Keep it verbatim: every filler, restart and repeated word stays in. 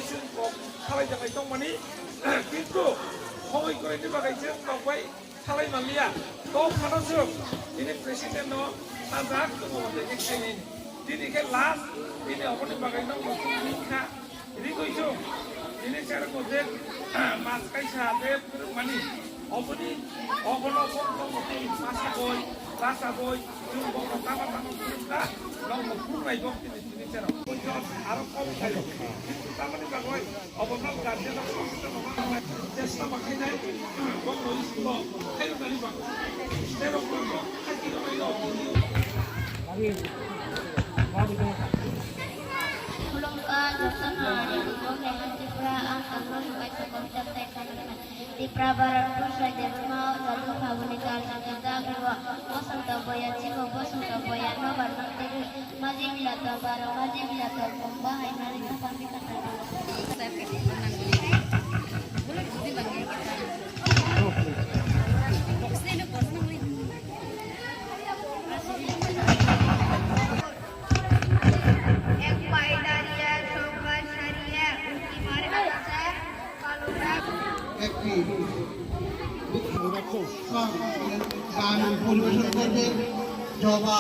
Chwng kok salai jalai tongmani, kintu hoi kwrwini bagwi chwng kok bai salai manliya. Kok phano chwng bini president no sajak tongo, tei khe khainai. Tini khe last, tini oboni bagwi nokno chwng ring kha. Rigwi chwng bini cherokno je mas kaisa je phwrwngmani, oboni ogono kok tongmani ma sagwi, ma sagwi, chwng bokno tama tama phwrwngkha, nokno phwrwngnai bok tini. Aro kok khayo. Tamani bagwi obo nok guardian rok kok khayo. Chesta ma khainai, bok no school o khayo nani bagwi. Tero kok khayo nai no. Khulumkha jotono, ani bumo khe Tripura, ang tongno nukai tongkha, Tripura Bharat Bharsha Debbarma o jadu phaboni kal chakhe jagribo Bosonto Boya, chibo Bosonto Boya nobar nangtwi Maji Bilato Baro, Maji Bilato Bomba hai nari khapan bikha tangwi. একটি গান পরিবেশন করবে জবা।